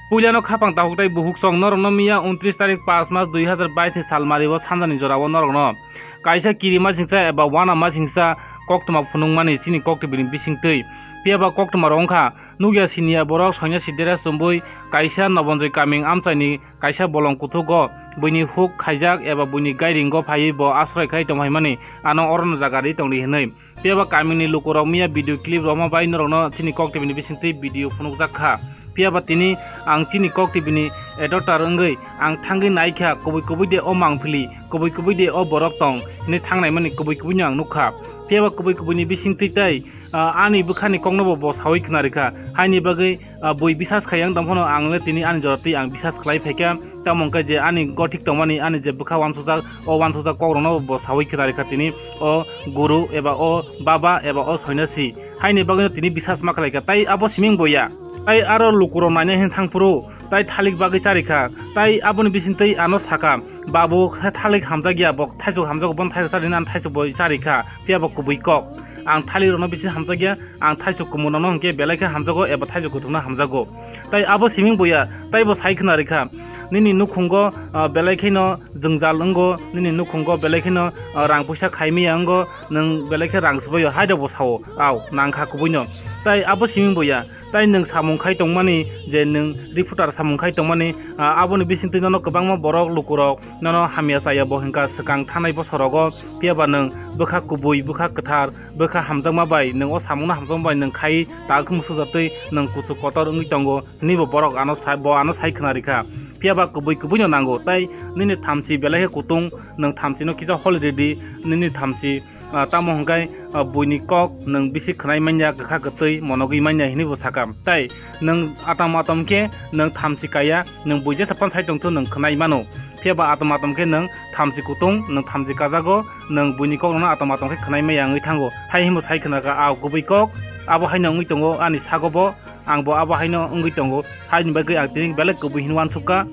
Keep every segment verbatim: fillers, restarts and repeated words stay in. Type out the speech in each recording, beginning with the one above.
Puilano khapang takhuk tei bukhuk song norokno miya untris tarik paanch mas dui hazar bais ni salmari o sanjani jora o norokno kaisa kirima singsa eba uanama singsa koktwma phunukmani chini koktwbini bisingtwi. Phiya ba koktwma rok wngkha nukya siniya borok soinasi dress chumui kaisa Nobonjoi kaming amchaini kaisa bolong kuthugo buini huk khaijak eba buini gairingo phaiwi bo asroi khai tongphaimani ano orono jaga ri tongdi hinwi. Phiya ba kamini lukurok miya video clip rwma bai norokno chini koktwbini bisingtwi video phunukjak kha. Phiya ba tini ang chini koktwbini editor wngwi ang thangwi naikha kubui kubui de o mangpili, kubui kubui de o borok tong hinwi thangnaimani kubui kubuino ang nukha. Phiya ba kubui kubuini bisingtwi tei, ah, ani bwkhani koknobo bo sawi khna rikha. Haini bagwi, ah, bui bisas khai ang tongphano ang le tini ani jora twi ang bisas khlai phaikha. Tamo hwnkhe je ani gothik tongmani, ani je bwkha uansukjak, o uansukjak kokrokno bo sawi khna rikha tini o guru eba o baba eba o soinasi. Haini bagwino tini bisas ma khlaikha, tai abo siming boya. Tai aro lukurok naina hin thangphuru, tai thalik bagwi charikha, tai aboni bisingtwi ano sakha, "Babu khe thalik hamjakya, bo thaisok hamjago, bono thaisok charina, ano thaisok bo charikha, phiya bo kubui kok. Ang thalik rokno bisi hamjakya, ang thaisok kumun rokno hwnkhe belai khe hamjago eba thaisok kuthukno hamjago." Tai abo siming boya, taibo sai khna rikha, "Nini nukhungo, ah, belai kheno jwngjal wngo, nini nukhungo belai kheno, ah, rang puisa khaimaya wngo, nwng belai khe rang swbaio," hai rokbo sao, "Au, nangkha kubuino." Tai abo siming boya, tai nwng samung khai tongmani je nwng reporter samung khai tongmani, ah, aboni bisingtwi nono kwbangma borok lukurok nono hamya chaya bo hwnkha swkang thanai bosorogo, phiya ba nwng bwkha kubui, bwkha kwthar, bwkha hamjakma bai nwng o samungno hamjakma bai nwng khai ta khum sujatwi nwng kuchuk kotor wngwi tongo hinwi bo borok ano sai, bo ano sai khna rikha. Phiya ba kubui kubuino nango, tai nini thamchi belai khe kutung, nwng thamchino kisa holi ridi, nini thamchi, ah, tamo hwnkhe, ah, buini kok nwng bisi khwnai manya, kwkha kwtwi monogwi manya hinwi bo sakha. Tai nwng atom atom khe nwng thamchi kaya, nwng bui jesa phano sai tongthu nwng khwnai mano. Phiya ba atom atom khe nwng thamchi kutung, nwng thamchi kajago, nwng buini kok rokno atom atom khe khwnai maya wngwi thango. Hai hinbo sai khna kha, "Au kubui kok, abo haino wngwi tongo ani sago bo, ang bo abo haino wngwi tongo." Haini bagwi ang tini belai kubui hinwi uansukha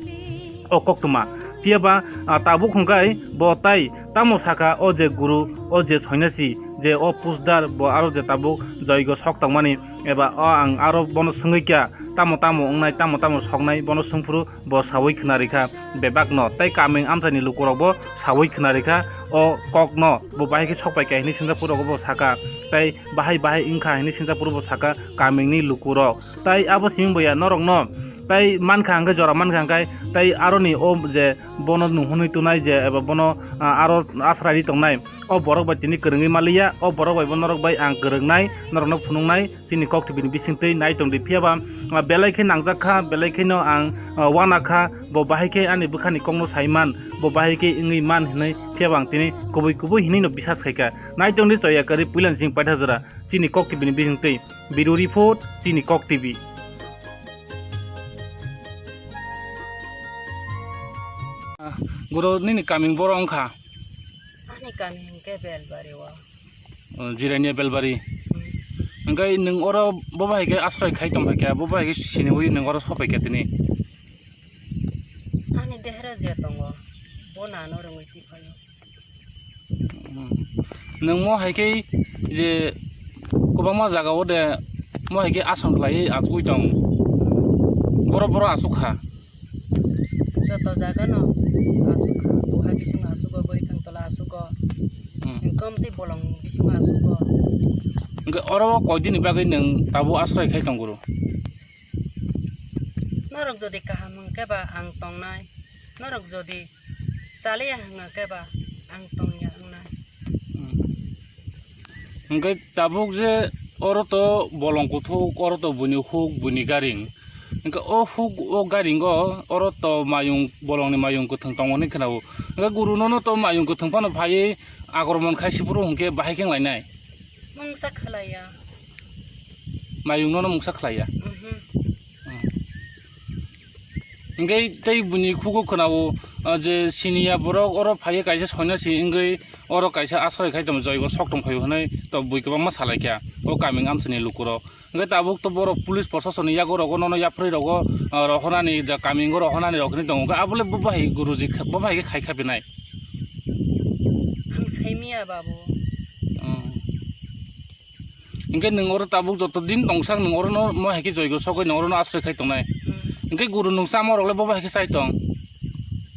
o koktwma. Phiya ba, ah, tabuk hwnkhe bo tai tamo sakha, o je guru, o je soinasi, je o pusdar, bo aro je tabuk joigo sok tongmani, eba o ang aro bono swngwi kha, tamo tamo wngnai, tamo tamo soknai, bono swngphuru bo sawi khna rikha bebakno, tei kaming amchaini lukurokbo sawi khna rikha o kokno, bo bahai khe sokpai kha hinwi singjak phuru bo sakha, tei bahai bahai wngkha hinwi singjak phuru bo sakha kamingni lukurok. Tai abo siming boya norokno tai mankha hwnkhe, jora mankha hwnkhe, tai aroni o je bono nuhunwi tunai je eba bono, ah, aro asrai ri tongnai, o borok bai tini kwrwngwi maliya, o borok bai bo norok bai ang kwrwngnai, norokno phunuknai, chini koktwbini bisingtwi nai tongdi. Phiya ba, ah, belai khe nangjak kha, belai kheno ang, ah, uana kha, bo bahai khe ani bwkhani kokno sai man, bo bahai khe wngwi man hinwi, phiya ba ang tini kubui kubui hinwino bisas khai kha. Nai tongdi choya kwrwi puilani chini paitha jora, chini koktwbini bisingtwi. Bureau report, chini kok T V. Guru, nini kaming boro wngkha? Ani kami hwnkhe Belbari o. O, Jirania Belbari. Hmm. Hwnkhe nwng oro bo bahai khe asrai khai tongphai kha, bo bahai khe siniwi nwng oro sopai kha tini? Ani dehera je tongo, bo nano rwngwi tiphaio. Hmm. Nwng mo hai khe je kwbangma jaga o de mo hai khe aswk khlaiwi achugwi tong. Boro boro achuk kha. Joto jaga no achuk kha. Buhai bising achugo, bwrwi thang tola achugo. Hmm. Komtwi bolong bising achugo. Hwnkhe oro koi dini bagwi nwng tabuk asrai khai tong guru? Norok jodi kaham hwnkhe ba ang tongnai, norok jodi chaliya hwnkhe ba ang tongya wngnai. Hwnkhe tabuk je oro to bolong kuthuk, oro to buini huk, buini garing. Hwnkhe o huk, o garingo oro to mayung, bolongni mayung kwthwng tongmani khwnao. Hwnkhe guru nono to mayung kwthwng phano phaiwi akromon khai siphuru hwnkhe bahai khe wnglainai? Mungsa khlaiya. Mayung nono mungsa khlaiya? Mhm. Hmm. Hwnkhe tei buini khugo khwnao, ah, je siniya borok oro phaiya kaisa soinasi wngwi oro kaisa asrai khai tongma joigo sok tongphaio hwnwi to bui kwbangma salaikha o kaming amchaini lukurok. Hwnkhe tabuk to borok police proshasonni yago rogo nono yapharwi rogo, ah, rohornani ja kaming o rohornani rok hinwi tongo. Hwnkhe abole bo bahai guruji kha-, bo bahai khe khai kha benai? Ang saimanya babu. Hmm. Hwnkhe nwng oro tabuk joto din tongsak nwng orono mo hai khe joigo sogwi nwng orono asrai khai tongnai. Hmm. Hwnkhe guru nwng chamorok le bo bai khe chai tong?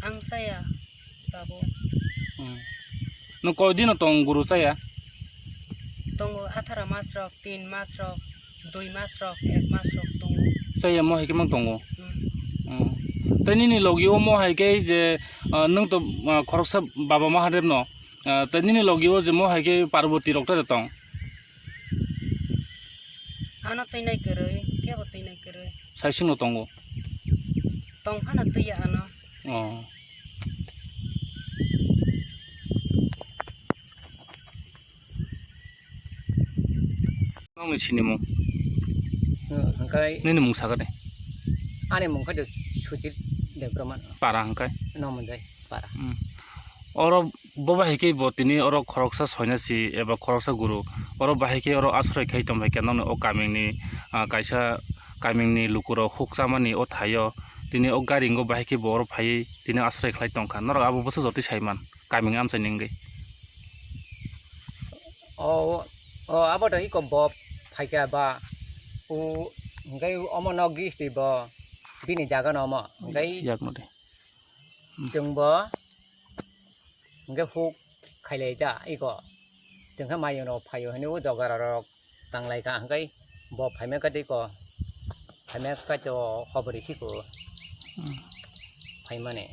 Ang chaya, babu. Hmm. Nwng koi dino tong guru chaya? Tongo atharo mas rok, tin mas rok, dui mas rok, ek mas rok tongo. Chaya mo hai khe mang tongo? Hmm. Hmm. Tei nini logi o mo hai khe je, ah, nwng to, ah, khoroksa Baba Mahadev no, ah, tei nini logi o je mo hai khe Parvati rok tei tong? Ano twi nai kwrwi, kebo twi nai kwrwi. Saising no tongo? Tong phano twi ya ano. Oh. Nokni sinimung? Hmm, hwnkhe nini mung sakha de? Ani mung khe Sujit Debbarma. Para hwnkhe? Nomonjai para. Hmm. Oro bo bahai khe bo tini oro khoroksa soinasi eba khoroksa guru. Oro bahai khe oro asroi khai tongbai khe nokni o kamini, ah, kaisa kamini lukurok huk chamani o thaio. Tini o gari wngwi bahai khe bo oro phaiwi tini asroi khlai tongkha. Norok abo bwsa jotoi saiman kamini amchaini wngwi. O, o, abo to iko bo phaikha ba, o, hwnkhe omo nok gisti bo bini jaga no omo, hwnkhe yakno de. Hmm. Chwng bo hwnkhe huk khailai ja iko, chwng khe mayung rok phaio hinwi o jogara rok tanglai kha, hwnkhe bo phaima khe tei iko. Phaima khe to hobori siko. Hmm. Phaimani.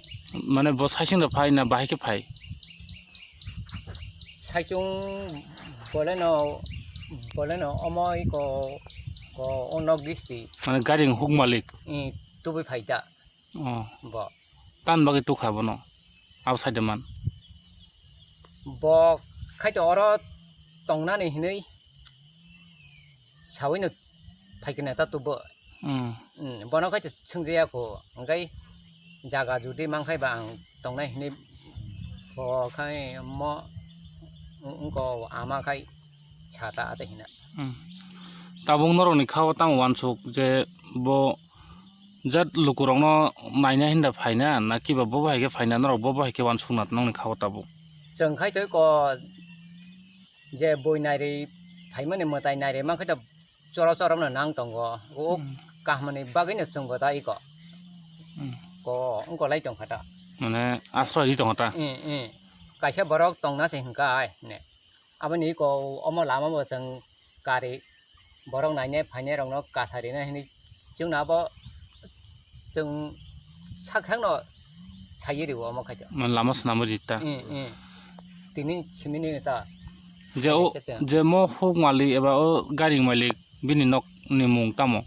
Mane bo saising da phai na bahai khe phai? Saichung boleno, boleno omo iko, ko o nok gisti. Mane gari huk malik? Hmm, tubui phai da. Oh. Bo. Tan bagwi tukha bono? Abo side man. Bo khaito oro tongnani hinwi sawino phaikhe neta tubo. Hmm. Hmm, bono khaito swngjaya kho, hwnkhe jaga judi mankhai ba ang tongnai hinwi bo khai mo wngko ama khai sata ate hina. Hmm. Tabuk norokni kha o tamo uansuk je bo jat lukurokno naina hinda phaina, na kiba bo bahai khe phaina, norok bo bahai khe uansukna nokni kha o tabuk? Chwng khai twi ko je bui nairwi phaimani mwtai nairwi mankhe to choro choro no nang tongo. O hmm. Kahmani bagwi no chwng bo da iko. Hmm. Ko wngko lai tongkha ta. Mane asroi di tongkha ta? Hmm, hmm. Kaisa borok tongna se hwnkha ai ne. Aboni iko omo lama bo chwng kari borok nainai phainai rokno kasa rina hinwi chwngno abo chwng sak sakno saye rio omo khaito. Mane lama swnamwi ri ta? Mm, mm. Tini simini ta. Je o, je mo huk malik eba o gari malik bini nok ni mung tamo?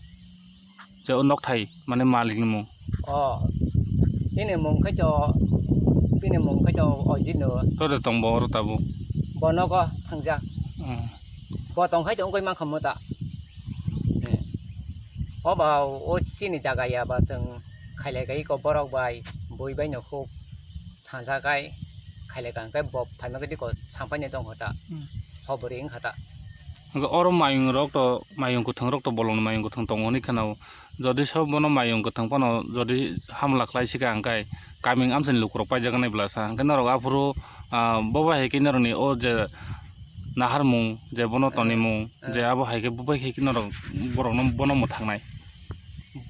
Je o nok thai mane malik ni mung. O, bini mung khaito, bini mung khaito Ojit no. Tore tong bo oro tabuk? Bo nogo thangjak. Hmm. Bo tong khaito wngkoi mankha muta. Hmm. O ba o chini jaga ya ba chwng khailai kai ko borok bai, bui bai no huk thansa kai khailai kang kai bo phaima khe diko sampaini tong kha ta. Hmm. Hobori wngkha ta. Hwnkhe oro mayung rok to, mayung kwthwng rok to bolongni mayung kwthwng tongo hinwi kheno. Jodi so bono mayung kwthwng phano jodi hamla khlai sika hwnkhe kaming amchaini lukurok paijak nai bwlasa. Hwnkhe norok aphuru, ah, bo bai hai khe norokni o je naharmung, je bono tonimung, je abo hai khe bo bai hai khe norok borokno bono mwthangnai.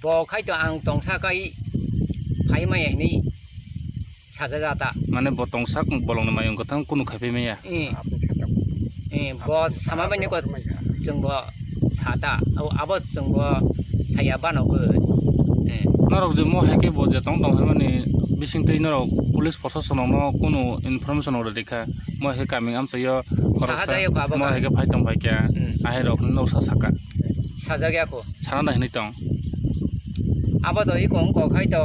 Bo khai to ang tongsa kai phai maya hinwi sajak ta. Mane bo tongsa bolongni mayung kwthwng kunu khai phai maya. Eh. Eh, bo sama bai niko chwng bo sa ta. Abo, abo chwng bo saya bano bo. Eh. Norok je mo hai khe bo je tong tong hai mani bising twi norok police proshasonokno kunu information rw rikha. Mo hai khe kaming amchaio khoroksa. Saha jaya kho abo mo hai khe phai tong phai kha. Hmm. Ahai rok no sa saka. Sajak ya kho. Sana da hinwi tong. Abo to iko wngkok hai to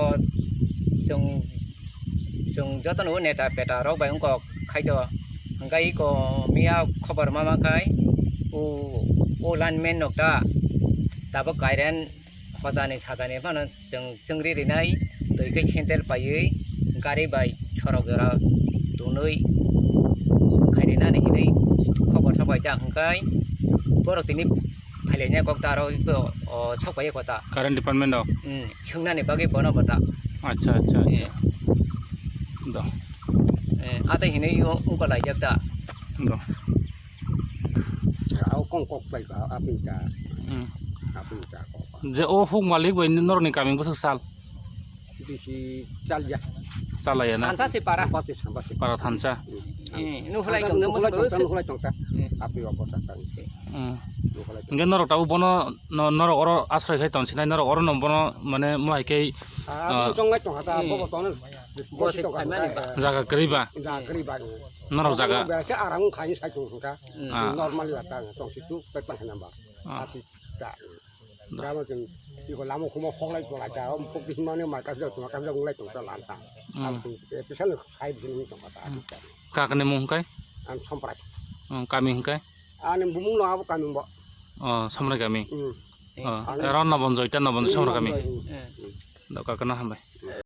chwng, chwng jotono o neta peta rok bai wngkok khai to. Hwnkhe iko miya khobor ma ma khai o, o lineman nok ta tabuk kairen hojani sajani phano chwng chwngri rinai twi khe sendel paiwi gari bai sorok jora tunwi khai rinani hinwi khobor sok bai ta hwnkhe borok tini Phailaina kok ta aro iko, o, sok pai kota. Current department o? Hmm, swngnani bagwi bono bota. Acha, acha, acha. Hmm. Do. Eh, ate hinwi o, ungko laijak ta. Do. Au kong kok pai ka, apin ta. Hmm. Apin ta kok pa. Je o huk malik bai norokni kami bwswk sal? Bisi chalya. Chalaya na? Thansa se para. Basi, basi. Para thansa. Eh, nuhulai tongsa, nuhulai tongsa, nuhulai tongsa. Eh. Api obo tongsa. Hmm. Nuhulai tongsa. Hingke norok tabuk bono, no-, norok oro asroi khai tongsinai, norok oro no bono mane mohai khe, ah, ah, chonglai tongkha ta, eh, bobo tongno. Bosi tongkha ta. Jaga kwrwi ba? Jaga kwrwi ba. Norok jaga. Berse aram khai sai tongkha. Hmm. Ah. Normal ya ta tongsi tu pepan hena ba. Ah. Api ta. Gamo chwng iko lama khuma hoklai tonglaika, o mukuk bisi mani mai kasijak tongma kasijak wnglai tongsa lanta. Hmm. Ang chwng, eh, pisa no khai bisi nung tongkha ta, hmm, aswk ta. Kakni mung hwnkhe? Ang Somprai. Hmm, kami hwnkhe? Ani bumung no abo kami bo. Oh, Somprai kami. Hmm. Oh, ang ero Nobonjoy ta Nobonjoy Somprai kami. Hmm. Do kakno hambai.